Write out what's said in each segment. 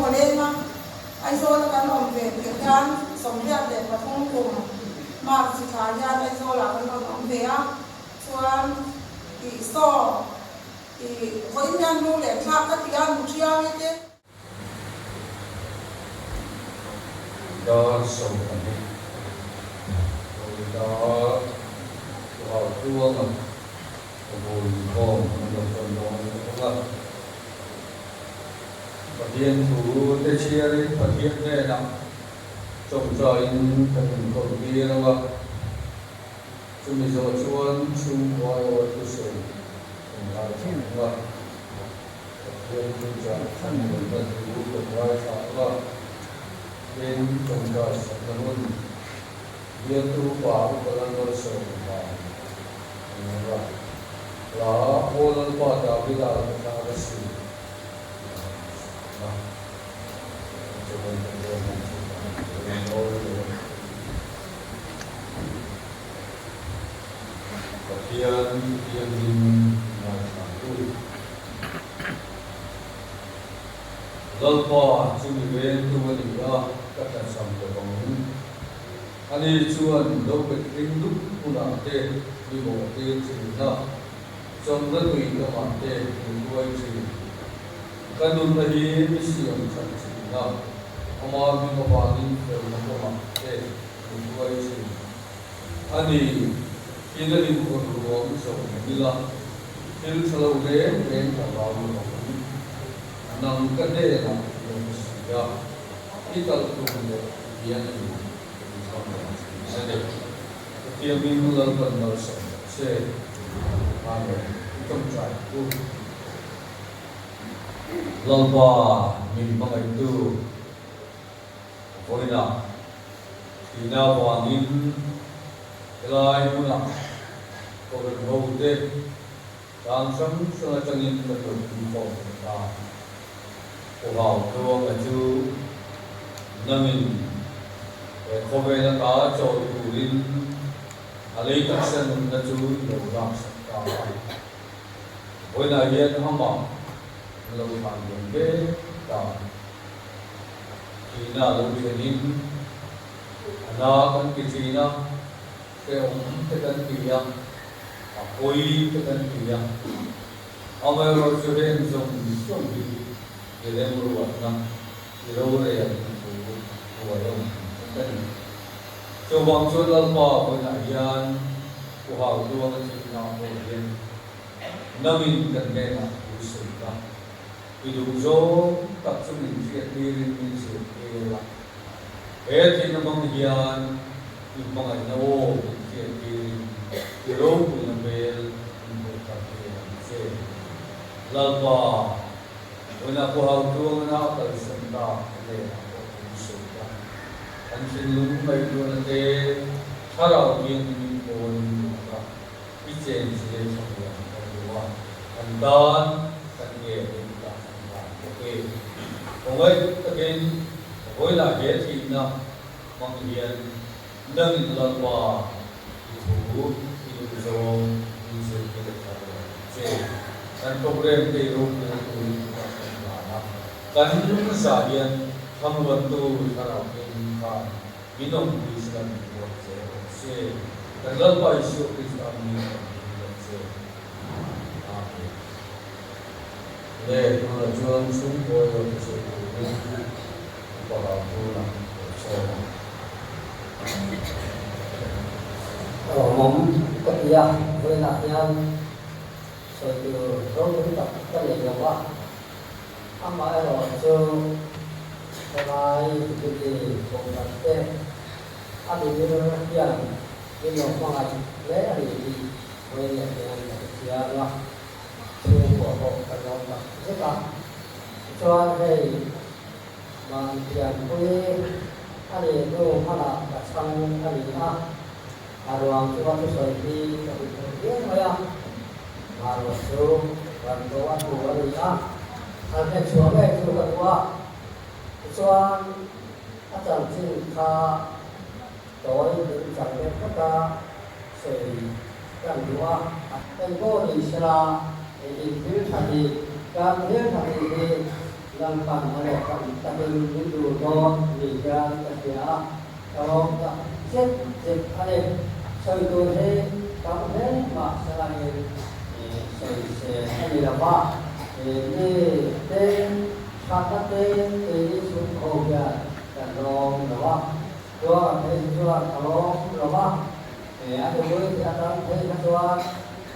lung a leng a, Aizawl a kan awm ve tirh hian 83 kum March thla hian Aizawl ah kan rawn awm ve a, chuan ih saw ih vawiin hian lung leh thlak ka ti a, Nuthiangi te. Dar 12 Florida Rual Tluanga ka vui inkhawm an lo tawn dawn bawk a. Pathian thu te chhiarin Pathian hnenah tawngtaiin kan inkhawm tir ang a, chumi zawh chuan chhungkua erawh thusawi kan ngaithla ang a. Pathian thuchah nunna thu kan ngaithla ang a, tin tawngtai sakna hun bialtu pa upa Lalmalsawm vang a ni ang a, hla Aw Lalpa Davida ka thla ka si tih a han sak a, chuan kan rawn han thu dan tur a nawi leh. Pathian thianghlim ngaithla tu. Lalpa chu mi vengtu a ni a, ka tlachham lo ang. Ani chuan lo bet ring dup hunah te mi bawhtir thin a, chawlhna tui kamah te min hruai thin. Ka nunna hi mi siam that thin a, ama hming avangin felna kawngah te min hruai thin. A ni, thil a inkhawr ruang zawh mai ila, thil tha lo reng reng ka hlau lo ang. Nang ka hnenah i awm si a, i talh tum leh hian in i tham lo thin a ni. Chutiangin Lalpan malsawm rawh se. Amen. I tawngtai u. Lalpa min hmangaihtu. Vawiinah thihna avangin helai hmunah Kohhran hote tlang hrang hrang atangin kan lo pumkhawm leh ta. Pu Hau Tluanga chu nangin he khawvel ata chawl turin a lei taksa nunna chu i lo laksak ta a. Vawiinah hian amah an lo thlan liam mek ta. Thihna lo thlenin a na kan ti thin a, hrehawm te kan ti a, a pawi te kan ti a. Amaherawhchu heng zawng zawng hi i remruatna, i rorelna thu hnuai awm vek a ni. Chuvang chuan Lalpa vawiinah hian Pu Hautuanga thihna pawh hian nangin kan hnenah thu sawi ta. I duh zawng tak chu min hriat tirin min zirtir a, he thihna hmang hian i hmangaihna aw min hriat tirin i ropuina hmel min hmuh thar tir ang che. Lalpa, vawiinah Pu Hautuangana a kalsan tak hnenah pawh min sawi ta. Kan thinlung ngaihtuahna te thlarau thianghlimin pawnin lut a. I chen zir tha huan kan duh a, kan tan kan nge in dah kan dan bawk e. Khawngaih takin vawilah he thihna hmang hian nangin Lalpa i thu i duh zawng min zirtir thar lo ang che. Kan program te i ropuina turin i dah kan dan a, kan za hian thlamuantu thlarau hming khan Min awmpui sila min buat che rawh se. Kan Lalpa Isua Krista min awmpui rawh che. Amen. Le tunah chuan chhungkaw erawh chu sawi turin upa hau tunah lo sawm ang. Rawmawm ka ti a, vawiinah hian sawi tur ropui tak ka nei lo a. Amaherawh chu helai Jubilee Kohhran te a mimir hian min lo hmangaih hle a ni tih Wayne-a hian a ti chiang a, chhungkua pawh kan lawm tak zet a. Tichuan hei mahni pianpui a nih hnu hmanah ka chhang a ni a, a ruang chu a thusawi hi ka hmu thei viau mai a. Marawh chu ran ko a hmu a ni a, an hre chhuah ngei chu ka duh a. Tichuan, a chanchin kha tawi min chang deuh hlek a, sawi kan duh a. Engpawh ni sela, eng thil tha hi, kan thil tha tih hi. Lalpan a leh tam takin min duh dawn ni hian ka hria a, ka lawm tak zet zet a ni. Sawi tur hi tam hle mah selain sawi se a ni lo va, mi te thatna te keini chhungkho hian kan lawm lo a, chuan hei hi chuan ka lawm lo va, a nupui te atang phei kha chuan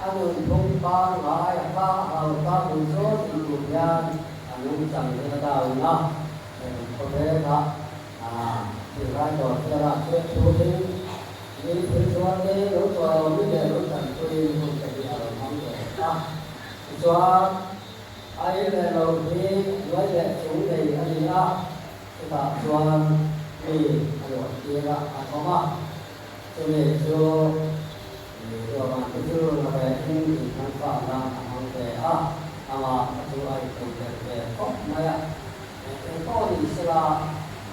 a nunphung pangngai a kha a hau ta bul sawn tih tur hian a nungchang hi a down a, khawvela zirlai dawr fiara chhiat thuin mi thil chuan te lo tualawmin leh lo tanpuiin hun te hi a rawn hmang ve a. Tichuan, a in leh lo hi nuai leh chung nei a ni a, chutah chuan mi a luah tir a an awm a, chumi chu ruahman te chu la ve in inhmangfah nan a hmang ve a, amah kha chu a intodelh ve khawp mai a. Eng pawh ni sela,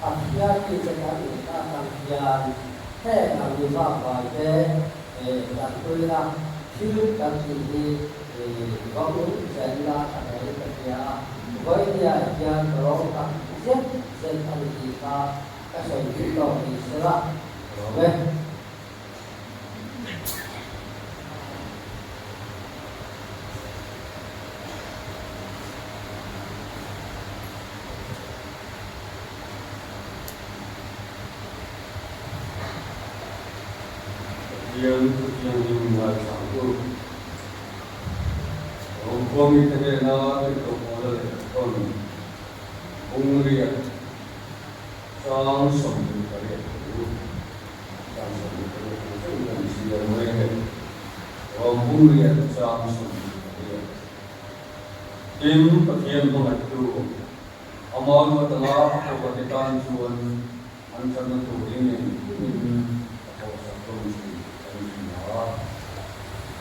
Pathian mite kan nih atang hian heng ang mi vakvai te tanpuina thil kan tih hi vawng zel ila tha hle ka hria a, vawinia hian ka rawng tak zet zet a ni tih kha ka sawi duh tawk ni sela ka lawm e. Pathian thu thianghlim ngaithlang u. Rawngkhua mite hnena tirhkoh Paula leh Thawn bungriat chang 28 thu. Chang 28 thu chu kan chhiar mai a ni. Rawngkhua chang 28. Tin, Pathian hmangaihtu Ama ruatanga a kohhran te tan chuan an thatna turin engkimin a thawhsak dawn thin kan hria a.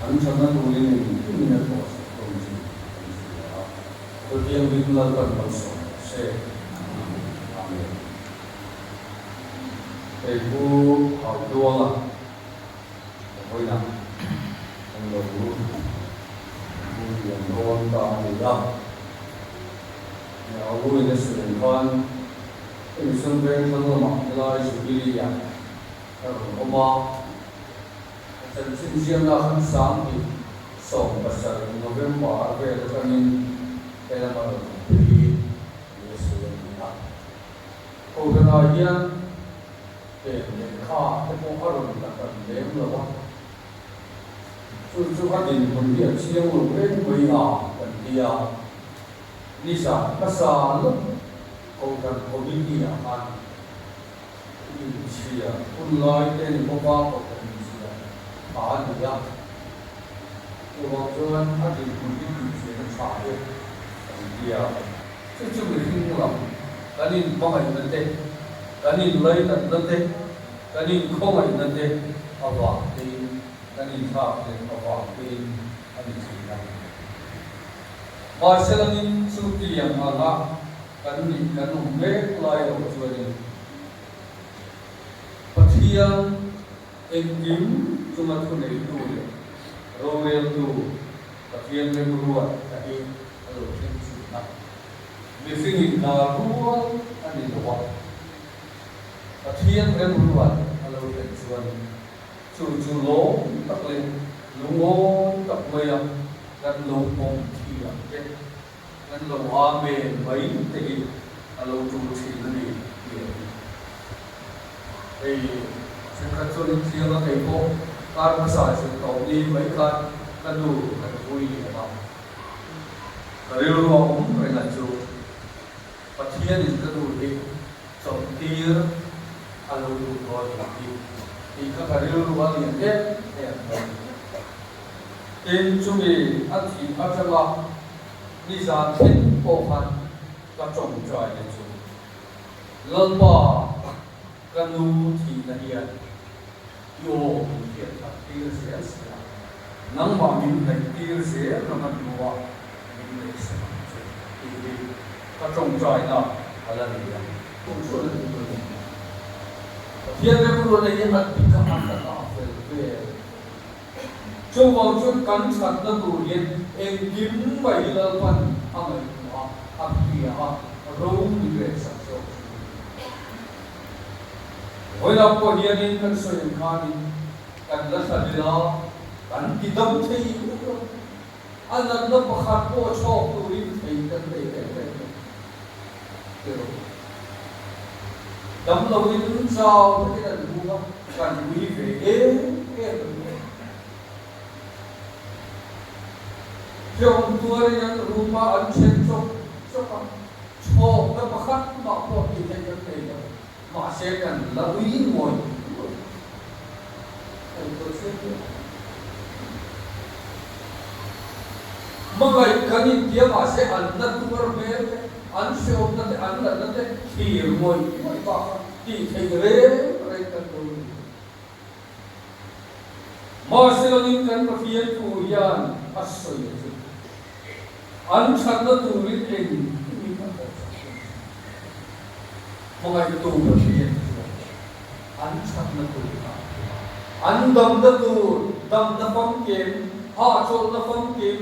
An thatna turin engkimin a thawhsak dawn thin kan hria a. Pathian bik Lalpan malsawm rawh se. Amen. Hei pu Hautuanga ka vawiinah kan lo pu lian dawn ta a ni a. Aruin a sawi ang khan hemi Sun Veng thlang lamah helai Jubilee-ah ka rawn awm a, a chanchin ziakna khan 2017 November vel atangin helama rawn awm phei ni a sawi a ni a. Kohhranah hian pen lehkha te pawh a rawn la kan lem lo a, chu chu a dinhmun hi a chiang lo reng mai a kan ti a. Nizan hmasa lawk Kohhran Committee ah khan inchhia hun lai te ni bawk a, Kohhran inchhia tha a ni a. Chuvang chuan a dinhmun hi tihchhian a tha e kan ti a. Chu chu mihring lam kan inhmangaihna te, kan inlainatna te, kan inkhawngaihna te avang tein kan inthlak leh avang tein a ni thin a. Mahselangin chu tiang anga kan nih kan awm mek lai lo chuanin Pathian engkim chunga thuneitu leh roreltu Pathian remruat a hi a lo thleng thin a. Mihringin hna rual a ni lo a, Pathian remruat a lo thlen chuan chu chu lawm tak leh lungawi tak maia kan lo pawm thiam te, kan lo Amen mai te hi a lo tul thin a ni tih a ni. Hei thenkhat chuan in thiang a kei pawh kar hmasa zir tawh ni mai khan ka nu kan vui liam a, ka rilru a awm reng a chu Pathianin ka nu hi chawlhtir a lo duh dawn a ni tih kha ka rilru a lian em em mai. Tin, chumi a thih atanga nizan thleng pawh khan ka tawngtai na chu, Lalpa, ka nu thihna hian i aw min hriat that tir zel si a, nangmah min hnaih tir zel na hmanrua min neih sak ang che tih hi ka tawngtaina a la ni ang. Pathian remruatna hi a dik a, a taka a fel vel. Chuvang chuan kan thatna tur hian engkim mai hi Lalpan a ngaihtuah a. a piah a ro min rel sak zawk chu a ni. Vawilam pawh hianin kan sawi ang khanin kan la thla ila kan ti dam thei uk lo. A natna pakhat pawh chhawk turin thei kan nei reng reng lo. Tiraw? Dam loin chau takin an hmu a, kan ui ve em em a ni. Hlawm tuarin an rum a, an then chawk chawk a, chhawkna pakhat mah pawh tih theih kan nei lo. Mahse kan la ui ngawih ngawih. Ngaihtuah chiang teh ang. Hmangaih kan intia mahse an na tuar hmel te, an hrehawmna te, an natna te thlir ngawih ngawih bak a tih theih reng reng kan lo ni lo. Mahselangin kan Pathian thu hian a sawi a chu. An thatna turin eng engin a thawh chak thung si. Hmangaihtu Pathian chuan an thatna tur a tum a. An damna tur damna famkim, hahchawlhna famkim,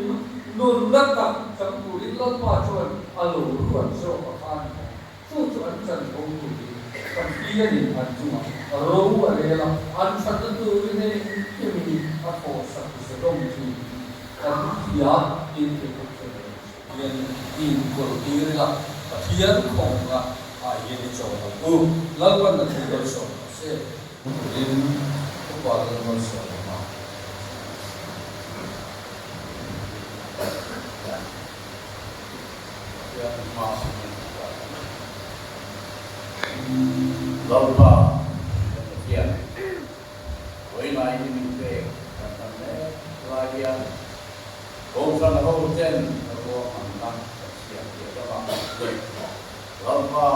nunna tak chang turin Lalpa chuan a lo ruat zawk a kha a ni a. Chu chu an chanvo turin Pathianin an chungah ro a rel a, an thatna turin hei engkimin a thawhsak zedawm thin tih kan hria tin thei bawk chu a ni. Hian i inkawl tir ila, Pathian khawnga ah hian i chawl ang u, Lalpan na thu malsawm rawh se. Turin upa lal malsawm ang a. Pathian hma in a kal. Lalpa kan Pathian, vawiinai hi min pek kan hman mek lai hian Kohhran ho ten ruahmanna kan siam piah lamah Lalpa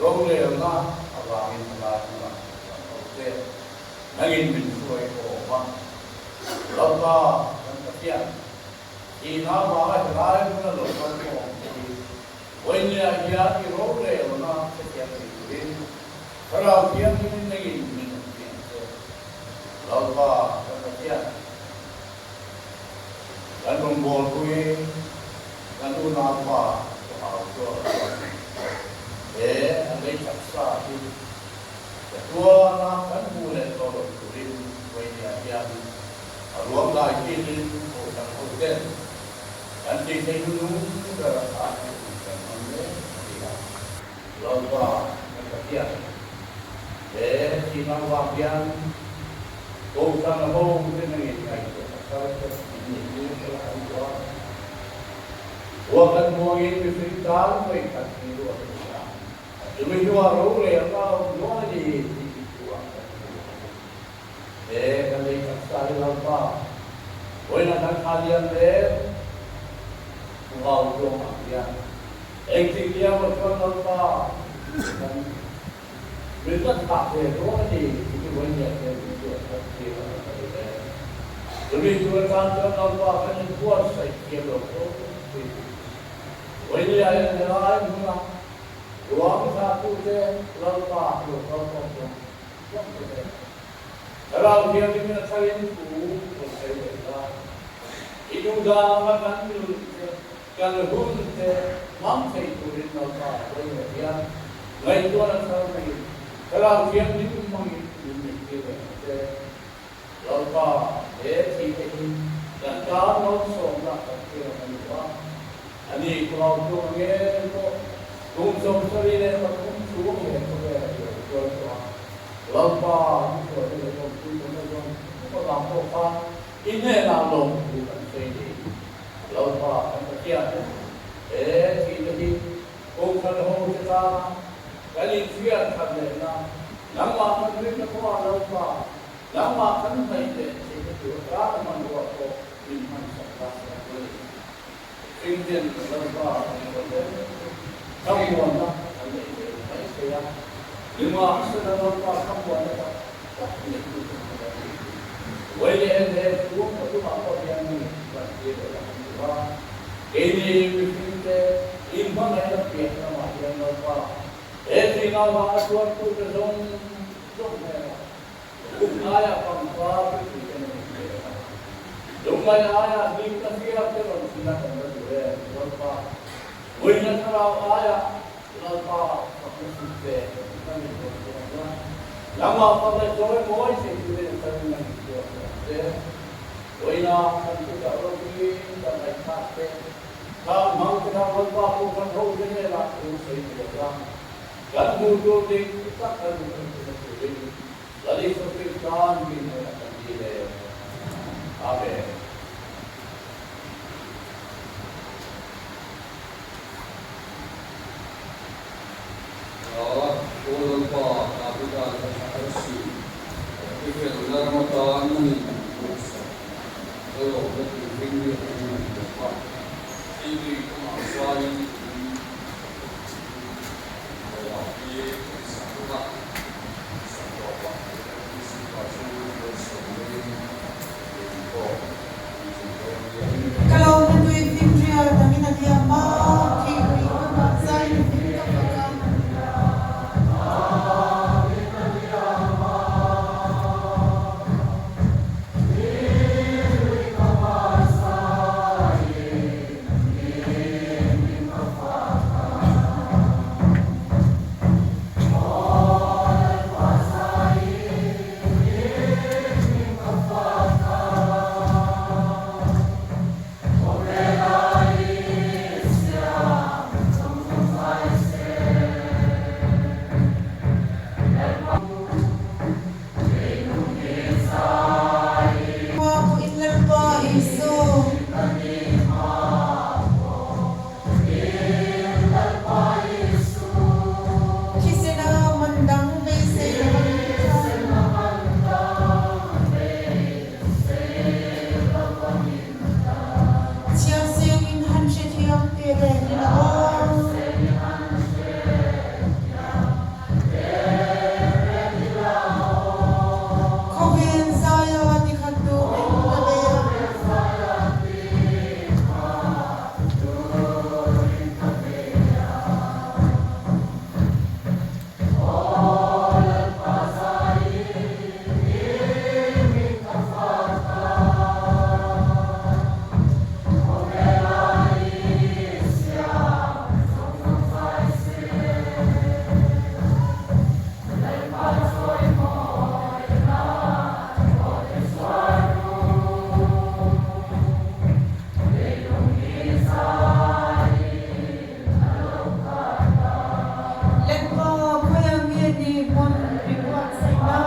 rorelna avangin helai hmunah Kohhran ho te nangin min hruai awm a. Lalpa kan Pathian, Thihna avanga helai hmuna lo kal khawm te hi vawinia hian i rorelna hrethiam thei turin Thlarau Thianghlimin nangin min awm piang che. Lalpa kan Pathian, kan rawngbawlpui, kan unaupa ka hau chuak chuan he a lei taksa hi ka tuana kan hmuh leh tawh loh turin vawinia hian A ruang lai kilin kohhran ho ten kan tih theih nu nung ber atan hun kan hmang mek a ni a. Lalpa kan Pathian, he thihna avang hian kohhran ho te nangin ngaihtuah a thar te min nih tir kha kan duh a. Khua kan hmuangin mihring tan vawikhat ni ruat a ni a, chumi hnuah rorelna a awm dawn a ni tih i thu ah kan hmu a ni. He kan lei taksa hi Lalpa vawiin kan thla lian reng hmuhau tuang ang hian engtik nia maw chuan Lalpa kan min la thlah ve dawn a ni tih hi vawiin hian hian min hriat that tir a kan la duh em. Chumi tur atan chuan Lalpa kan inbuatsaih thiam lo fo thin. Vawiin nia hian helai hmuna ruang thlahtute Lalpa lo kal khawm chuan Thlarau Thianghlimin a tharin thu rawn sawi leh ta. I duhdang a kan nun te, kan hun te hmang thei turin Lalpa vawiin hian ngaihtuahna thar neiin Thlarau Thianghlim hmangin min neih tir reng ang che. Lalpa, he thi te hi kan tan malsawmna kan tir ang a ni lo a, a ni Thlarau Thianghlim ngei pawh Kum 73 chhung he khawvel a lo tuar tawh a, Lalpa i hruaina leh awmpui tawhna zawng zawng avang pawh khan i hnenah lawm thu kan sawi ni. Lalpa kan Pathian, he thihna hi Kohhran ho te tana kan inhriat khat lehna, nangmah kan rinna kawngah Lalpa, nangmah kan hnaih leh theihna tur atan hmanrua pawh min hmansak ta kan pu a ni. Engden Lalpa kan rawn zel chu thlamuanna an nei ve mai thei a, nimahsela Lalpa thlamuanna tak tak neihtu chu kan la ni. Vawi leh en leh chhung pathumah pawh hian mi kan thlir leh ang chu a, keini mihringte inhmangaihna piah lamah hian Lalpa he thihna avanga tuartute zawng zawng hnenah Lungngaia pangpar te tui te nan in ve a. Lungngai aia hlim ka hriat te rawn thil a kan la duh em Lalpa. Uina thlarau aiah Lalpa fakna hrilh ve kan inrawn duh ang a, nangmah fak leh chawi mawi thei turin kan ngaihtuah duh ang che. Uina kan thuchah ropuiin kan ngaihthlak te, khang hmang te kha Lalpa pawh kan hote hnenah thu sawi duh ang a, kan hmuh tur dik tak kan hmu thei thin turin Lal Isua Kristan mi hnenah kan dil e. Amen. Aw Lalpa, Davida thla arsi, i felna ram atan a ni tih buatsaih ka lawmna tih hming hi a hming a ni bawk a. TV kawngah zaiin in lawmah hi kan sak bawk a, sak tawpah MPC pa chu malsawmnain in pawh an zui dawn nia. Ka lo na tui finrial dangin a liam a, thih lui ka mah zai ni hming ka fak a. Hma pawhin Lalpa Isu. Thisena man dang beisei lo a ni kha. Chhiar sengin han hrethiam teh reng ila aw. Khawvel zaia tikhat turin ka bei a. Lalpa, khawiah nge ni hmun i buatsaihna?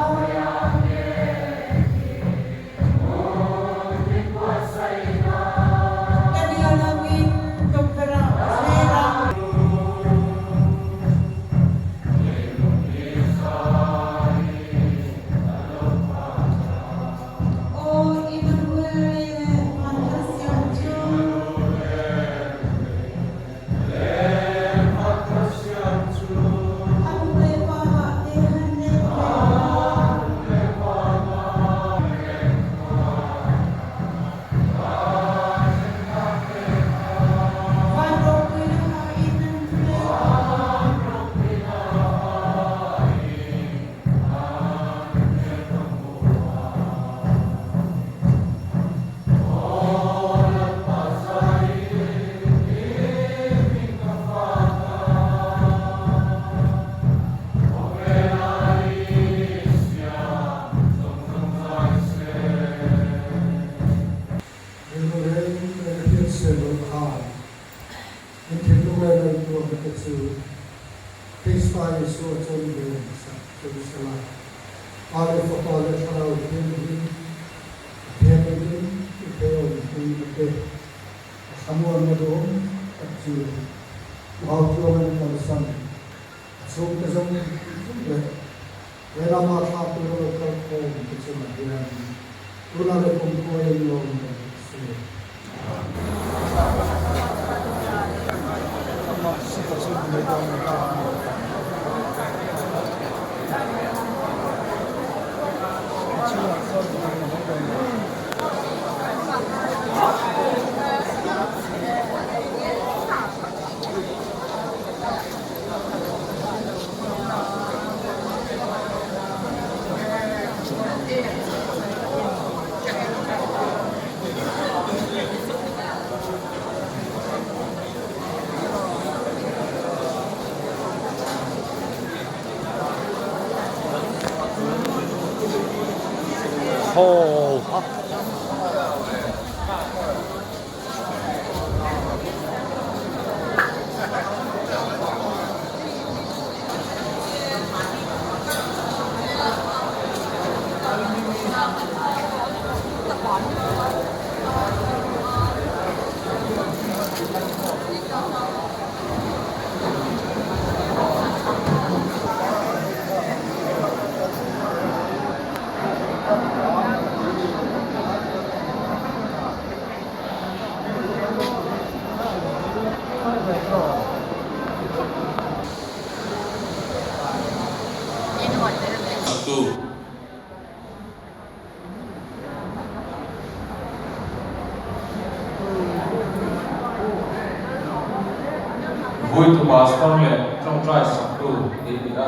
Ka rial angin tukverh-ah ka thler a. Aw Immanuel leh Manhla siam chu. A nu leh pa ah te han leng ve la. Van ropui na ha in an thu leh. Rilru reng reng a hriat sual loh khan in thinlung leh ngaihtuahna te chu Krista Isua chuan ven sak che u sela. Pa leh Fapa leh Thlarau Thianghlim Pathian engkim i thei awmpui na te a thlamuanna duhawm tak chu u Hautluang an kalsan a chhungte zawng zawng leh he lama thla tura lo kal khawm te chungah hian tuna leh kumkhua in lawm reng se. Hall kha. Vuitu Pastor leh tawngtai saktu tih ni a.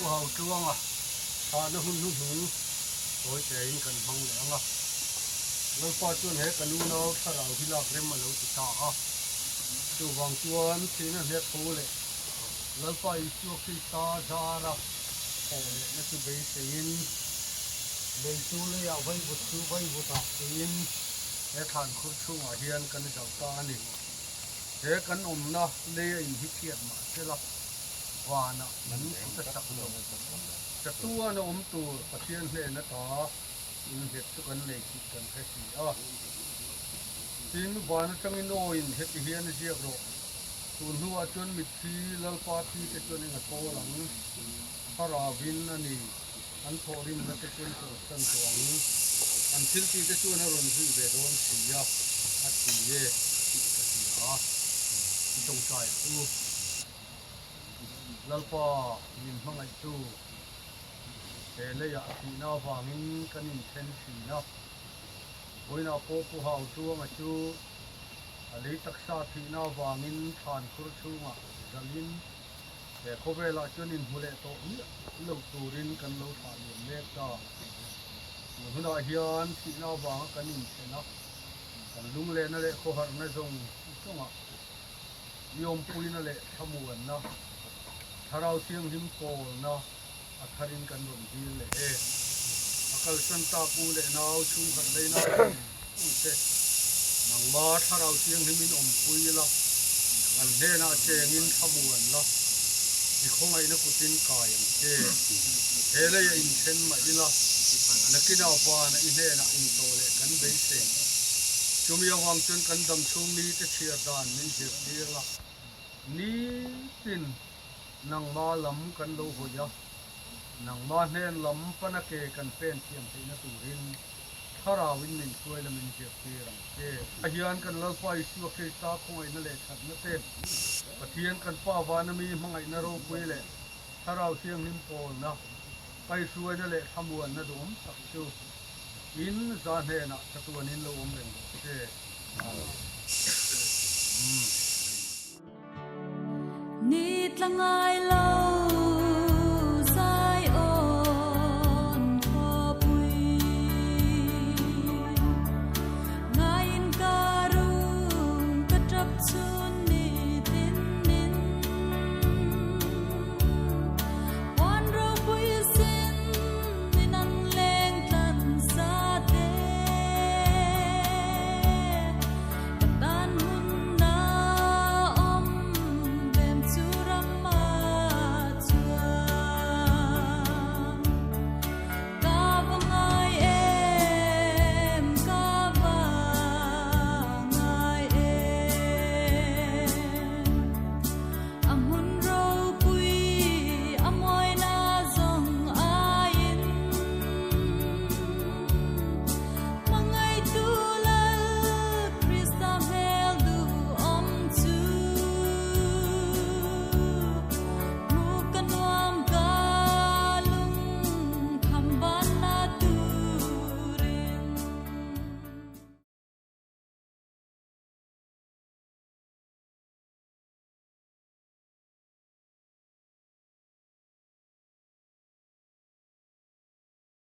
Pu Hau Tluanga thahna hun hnuhnung tawi tein kan hmang leh ang a. Lalpa chuan he ka nunau thlarau hi lak rem a lo ti ta a. Chuvang chuan thihna hnek tho leh Lalpa Isua Krista zara thawh lehna chu beiseiin lei chu leiah vaivut chu vaivutah tiin he thlan khur chhungah hian kan zauh ta a ni. He kan awmna lei a inhiphiat mah sela vanah min ta sak lo. Chatuan a awm tur Pathian hnen ata innghet chu kan nei tih kan hre si a. Tin, van atangin awiin heti hian a ziak rawh, Tun hnuah chuan mitthi Lalpa thi te chuan eng a thawl ang? Thlarauin a ni, an thawhrimna te chuan chawlhsan tawh ang. An thiltih te chuan a rawn zui ve dawn si a, a ti e tih ka hria. I tawngtai ang u. Lalpa min hmangaihtu, he leiah thihna avangin kan inthen thin a. Vawiinah pawh Pu Hau Tluanga chu a lei taksa thihna avangin thlan khur chhungah zalin he khawvelah chuan inhmu leh tawh miah lo turin kan lo thlah liam mek ta. Tun hunah hian thihna avanga kan inthen a, kan lunglehna leh khawharna zawng zawngah i awmpuina leh thlamuanna, Thlarau Thianghlim pawlna a tharin kan rawn dil leh e. A kalsan ta pu leh nau chhungkhat leina zawng zawng te, nangma Thlarau Thianghlimin awmpui la, an hnenah chengin thlamuan la, i khawngaihna kutin kai ang che. He leia inthen mah ila, nakinah vana i hnenah intawh leh kan beisei. Chumi avang chuan kan damchhung nite chhiar dan min zirtir la. Nitin nangma lam kan lo hawi a, nangma hnen lam pana ke kan pen thiam theihna turin Thlarauin min hruai la min zirtir ang che. A hian kan Lalpa Isua Krista khawngaihna leh thatna te, Pathian kan Pa vana mi hmangaihna ropui leh Thlarau Thianghlim pawlna, kaihruaina leh thlamuanna duhawm tak chu in za hnenah chatuanin lo awm reng rawh se. Ni tla ngai lo.